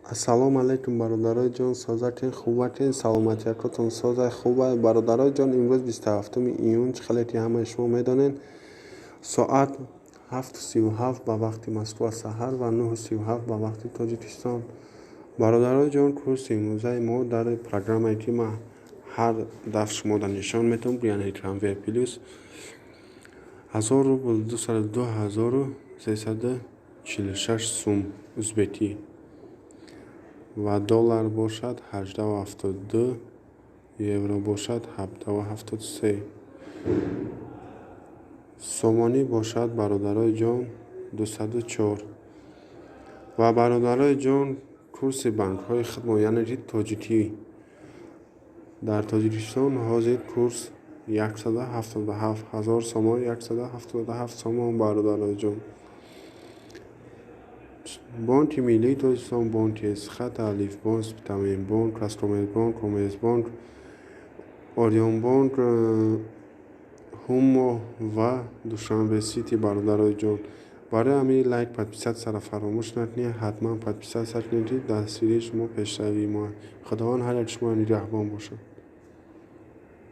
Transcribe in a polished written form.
Ассалому алайкум, бародарои ҷон, созакин, хубакин, саломатиякотон созай, хубай. Бародарои ҷон, имрӯз 27 июн, чӣ хеле ки ҳамаи шумо медонед, соат 7:37 ба вақти Москва саҳар ва 9:37 ба вақти Тоҷикистон. Бародарои ҷон, курси имрӯзаи мо дар программае, ки ман ҳар дафъ шуморо нишон медиҳам, яъне Конвер Плюс, 1000 рубл 202 346 сум узбекӣ ва доллар бошад 18,72, евро бошад 17,73, сомонӣ бошад, бародарои ҷон, 204. Ва, бародарои ҷон, курси банкҳои худмо, яъне ки тоҷикӣ, дар Тоҷикистон ҳозир курс 177, 1000 сомон 177 сомон. Бародарои ҷон, Бонки Миллии Тоҷикистон, Бонки Эсхата, Алифбонк, Спитаменбонк, Казкоммерцбонк, Коммерцбонк, Ориёнбонк, Ҳумо ва Душанбе Сити. Бародарои ҷон, барои ҳамин лайк, подписаться ро фаромӯш накунед, ҳатман подписаться кунед, ки дастгирии шумо пешравии мо. Худованд ҳар як шуморо нигаҳбон бошад.